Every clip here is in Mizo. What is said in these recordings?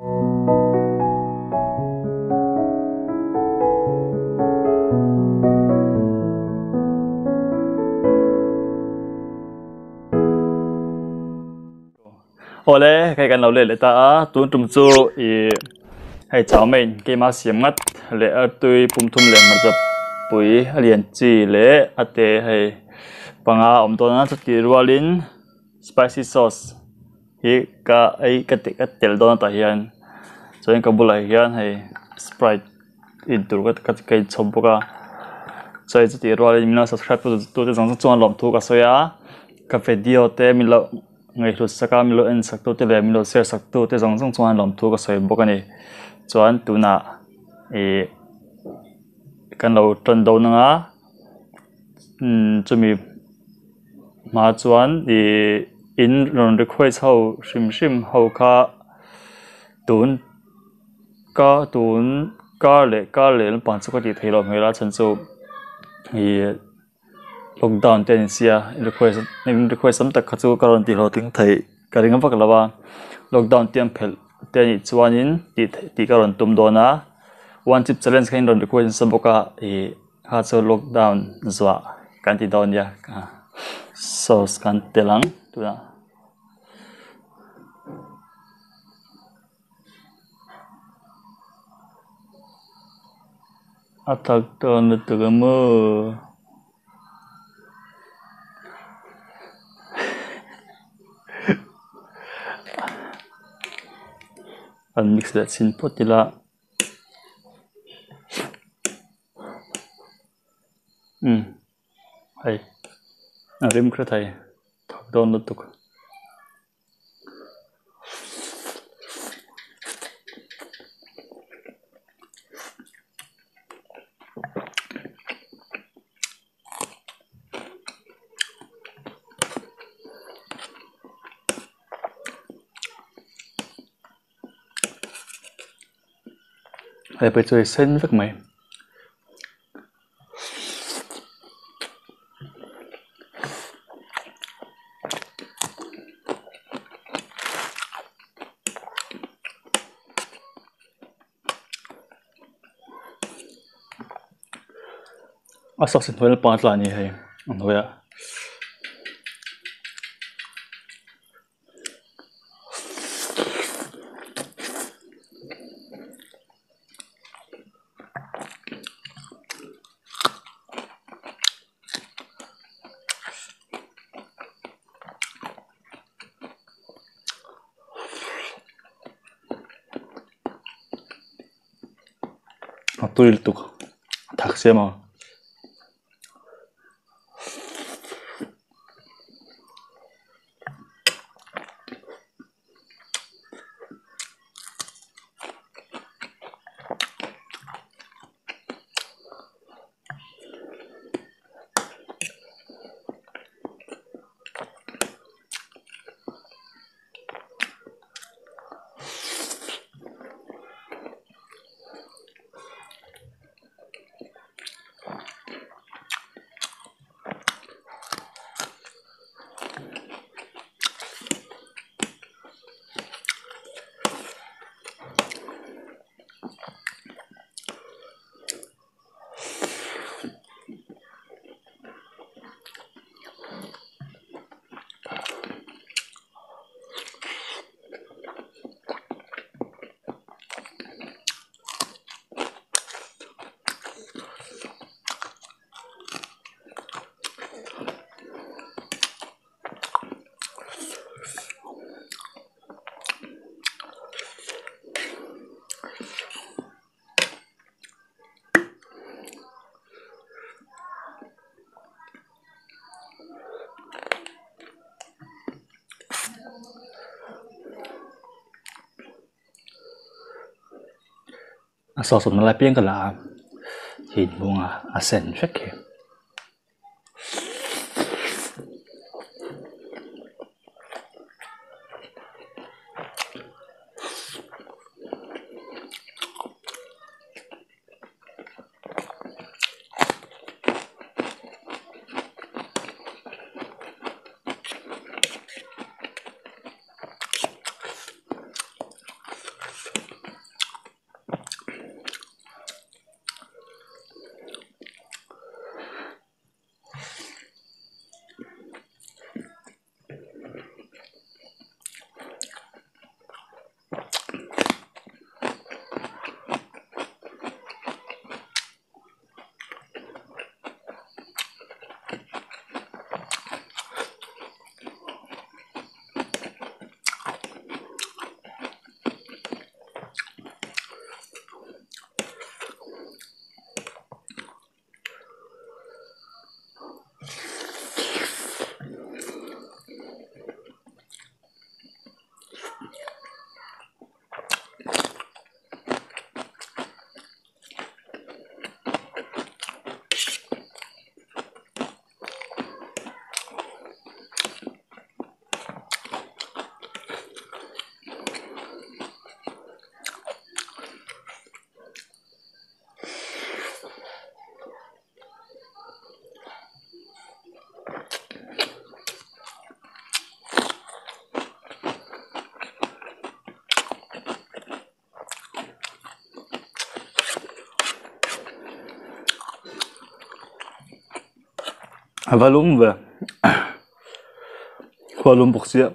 Awle hei kan lo let leh ta a tun tum chu ih hei chow mein keima siam ngat leh artui pum thum leh hmarcha pui a lian chi leh a te hei panga a awm dawn a chutih rualin spicy sauce hi ka ei ka ti ka telh dawn a tah hian chuan ka bulah hian hei sprite in tur ka ka inchhawp bawk a chuan chutih rualin min lo subscribe tu te zawng zawng chuan lawmthu ka sawi a ka video te min lo ngaihhlut sak a min lo en sak tu te leh min lo share sak tu te zawng zawng chuan lawmthu ka sawi bawk a ni chuan tunah ih kan lo tan dawn ang a umm chumi hma chuan ih in rawn request ho hrim hrim ho kha tun ka tun kar leh kar leh lampang chu ka tih theih loh hmel a chhan chu ih lockdown te a ni sia request request tam tak kha chu ka rawn tih hlawhtling theih ka ring vak lo a lockdown te an phelh te a nih chuanin tih theih tih ka rawn tum dawn a one chip challenge kha in rawn request nasa bawk a ih. Kha chu lockdown zuah kan ti dawn nia sauce kan telh ang tunah. A thak dawn lutuk a maw. An mix leh chhin phawt ila. Umm hei a rim kha thei thawk dawn lutuk. Hei pawh chu a sen vek mai. A sauce hnuai lampang a tla a ni hei a hnuaiah. A tui lutuk a thak siam a. A sauce awmna lai piang ka la a hi inhung a a sen vek hi. A va lum ve khua lum bawk sia.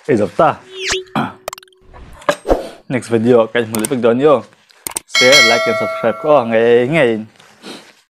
Ei zo ta. Next video kan hmu leh vek dawn ni aw. Share, like and subscribe ka aw ngei ngei in.